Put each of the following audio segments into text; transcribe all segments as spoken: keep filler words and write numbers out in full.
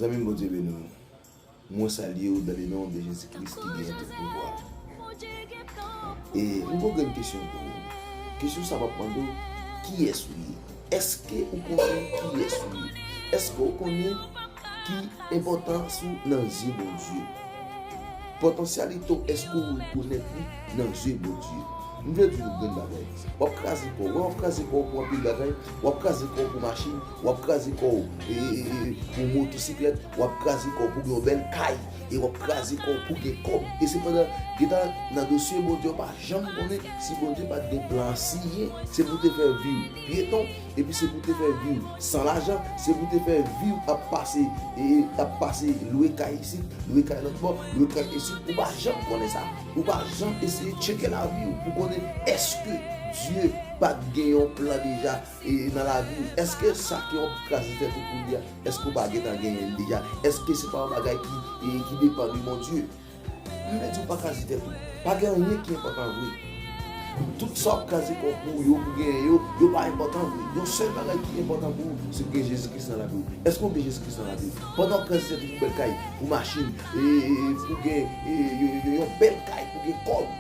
Zanmi m, Bondye beni w. Mwen salye w dans le nom de Jésus Christ ki genyen tout pouvwa. E m gon grenn kesyon pou ou. Kesyon sa m ap mande w, kiyès ou ye? Èske ou konnen kiyès ou ye? Èske ou konnen ki enpòtans ou nan zye Bondye? Pòtansyalite w, èske w rekonèt li nan zye Bondye? M vle di w yon grenn bagay. W ap kraze kò w. Wè, w ap kraze kò w pou anpil bagay. W ap kraze kò w pou machin. W ap kraze kò w, e, e, e, pou motosiklèt. W ap kraze kò w pou gen yon bèl kay. E w ap kraze kò w pou gen kòb. E sepandan, gentan nan dosye Bondye, w pa janm konnen si Bondye pa t gen plan siyen. Se pou te fè vi w pyeton. Epi se pou te fè vi w san lajan, se pou te fè vi w ap pase, e, ap pase lwe kay isit, lwe kay lòt bò, lwe kay isit. Ou pa janm konnen sa. Ou pa janm eseye tcheke lavi w pou konnen èske Dye pa t gen yon plan deja, e, nan lavi w. Èske sa ke w ap kraze tèt ou pou li a, èske w pa gentan genyen l deja? Èske se pa yon bagay ki, e, ki depann de Bondye? M vle di w pa kraze tèt ou. Pa gen anyen ki enpòtan vre. Tout sa w ap kraze kò w pou yo, pou genyen yo, yo pa enpòtan vre. Yon sèl bagay ki enpòtan pou ou, se pou gen Jezi Kris nan lavi w. Èske w gen Jezi Kris nan lavi w? Pandan w ap kraze tèt ou pou bèl kay, pou machin, e, e, e, pou gen, e, yo, yo, yon bèl kay, pou gen kòb,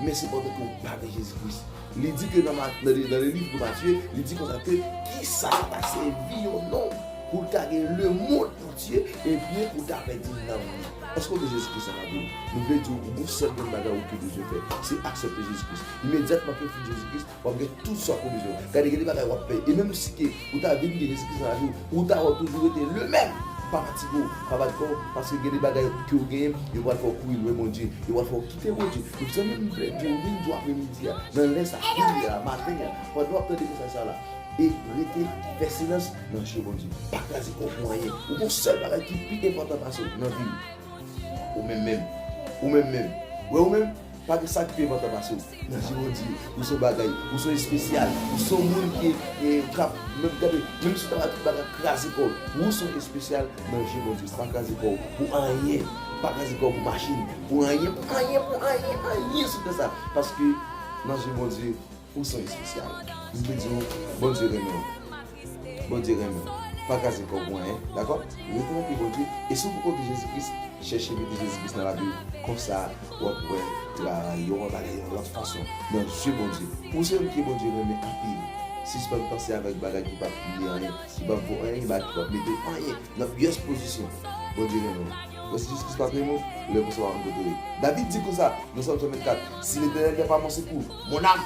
men se pandan ke w pa gen Jezi Kris. Li di ke nan Ma-, nan le, nan le livre de Matthieu, li di konsa ke, kisa sa ta sèvi yon nonm pou l ta gen lemonn antye, ebyen pou l ta pèdi nanm li? Èske w gen Jezi Kris nan lavi w? Nou vle di w, ou gon sèl grenn bagay ou te bezwen fè, se aksepte Jezi Kris. Imedyatman ke w fin Jezi Kris, w ap gen tout sa ke w bezwen. Gade, gen de bagay w ap pè. E menm si ke ou ta vin gen Jezi Kris nan lavi w, ou ta wè w toujou rete le menm. Pa fatige w, pa bat kò w, paske gen de bagay ke w genyen, yo pral fè w kouri lwen Bondye, yo pral fè w kite Bondye. Mezanmi, m vle di w, vin jou apremidi a, nan lè sa, kounye a, maten an, pandan w ap tande mesaj sa la, e rete, fè silans nan je Bondye. Pa kraze kò w pou anyen. Ou gon sèl bagay ki pi enpòtan pase w nan vi w. Ou menm menm. Ou menm menm. Wè ou menm, pa gen sa ki pi enpòtan pase w. Nan je Bondye, ou se yon bagay, ou se yon espesyal, ou se yon moun ki, e, k ap, menm gade, menm si w ta wè tout bagay kraze kò w, ou se yon espesyal nan je Bondye. Pa kraze kò w pou anyen. Pa kraze kò w pou machin, pou anyen, pou anyen, pou anyen, anyen sou tè sa. Paske nan je Bondye, ou se yon espesyal. M vle di w, Bondye renmen w. Bondye renmen w. Pa kraze kò w pou anyen, dakò? Rete nan pye Bondye. E si w poko gen Jezi Kris, chèche mete Jezi Kris nan lavi w. Konsa, w ap wè travay yo, w ap bagay yon lòt fason. Nan je Bondye. Ou se yon moun ke Bondye renmen anpil. Sispann panse avèk bagay ki p ap file anyen, ki p ap vo anyen, bagay ki p ap mete w anyen nan pyès pozisyon. Bondye renmen w. Mwen, si Jezi Kris pa t renmen w, lè konsa w pa konn kote w ye. David di konsa, nan Sòm san vennkat, si Letènèl n'est pas mon secours, mon âme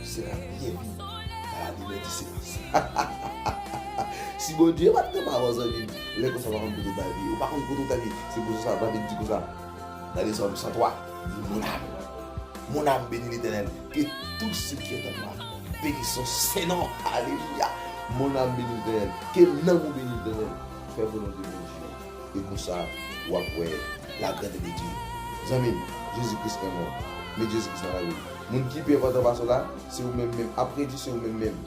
sera bien vite à la demeure du Seigneur. Si Bondye pa t nan pa w, zanmi m, lè konsa w pa konn kote w ta ye. Ou pa konn kote w ta ye. Se pou sa David di konsa, nan Sòm san twa, li di, mon âme, mon âme bénit l'Éternel, que tout ce qui est en moi bénisse son saint nom. Alelouya. Mon âme bénit l'Éternel. Ke nanm ou beni Letènèl. Fè volonte Bondye. E konsa, w ap wè la grandeur de Dieu. Zanmi m, Jezi Kris renmen w. Met Jezi Kris nan lavi w. Moun ki pi enpòtan pase w la, se ou menm menm. Apre Dye, se ou menm menm.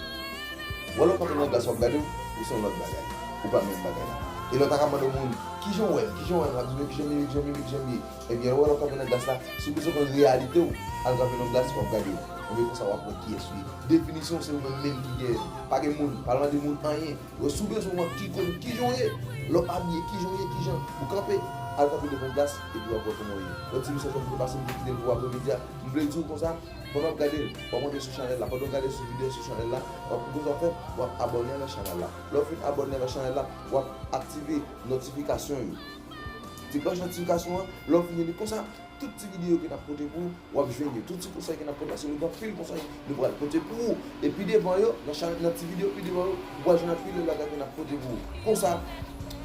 Wè lè w kanpe nan glas, w ap gade w, ou se yon lòt bagay. Ou pa menm bagay la. E lè w ta ka mande yon moun, kijan w wè m, kijan w wè m, l ap di w, men kijan m ye, men kijan m ye, men kijan m ye. Ebyen, wè lè w kanpe nan glas la, si w bezwen konn reyalite w, al kanpe nan glas, w ap gade w. Ebyen, konsa w ap wè kiyès ou ye. Definisyon w se ou menm menm ki genyen. Pa gen moun, pa al mande moun anyen. Wè, si w bezwen wè ki kon-, kijan w ye, lè w abiye, kijan w ye, kijan ou kanpe, al kanpe devan glas, epi w ap wè kòman w ye. Wè ti mesaj sa m te pase, m te kite l pou apremidi a. M vle di w konsa, pandan w ap gade l, w ap antre sou chanèl la. Pandan w gade sou videyo sou chanèl la, w ap, ou bezwen fè, w ap abòne avèk chanèl la. Lè w fin abòne avèk chanèl la, w ap aktive notifikasyon yo. Ti klòch notifikasyon an, lè w fin li konsa, tout ti videyo ke n ap pote pou ou, w ap jwenn yo. Tout ti konsèy ke n ap pote, paske nou gen anpil konsèy nou pral pote pou ou. E pi devan yo, nan chanèl, nan ti videyo pi devan yo, ou pral jwenn anpil lòt bagay ke n ap pote pou ou. Konsa,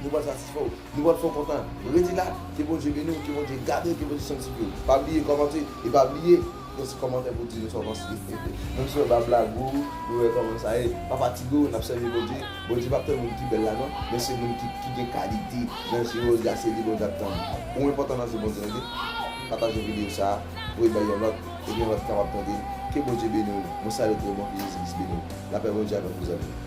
nou pral satisfè w. Nou pral fè w kontan. Rete la, ke Bondye beni w, ke Bondye gade w, ke Bondye sanktifye w. Pa bliye kòmante, e pa bliye kite kòmantè pou di nou sa w panse. Menm si w wè bab la gou, nou wè kòman sa ye. Pa fatige w, n ap sèvi Bondye. Bondye p ap tann moun ki bèl la non, men se moun ki, ki gen kalite. Nan je Bondye a, se li Bondye ap tann. Ou enpòtan nan je Bondye, tande. Pataje videyo sa a, voye bay yon lòt, epi yon lòt kapab tande l. Ke Bondye beni w. Mwen salye w trè bon, ke Jezi Kris beni w. Lapè Bondye avèk ou, zanmi.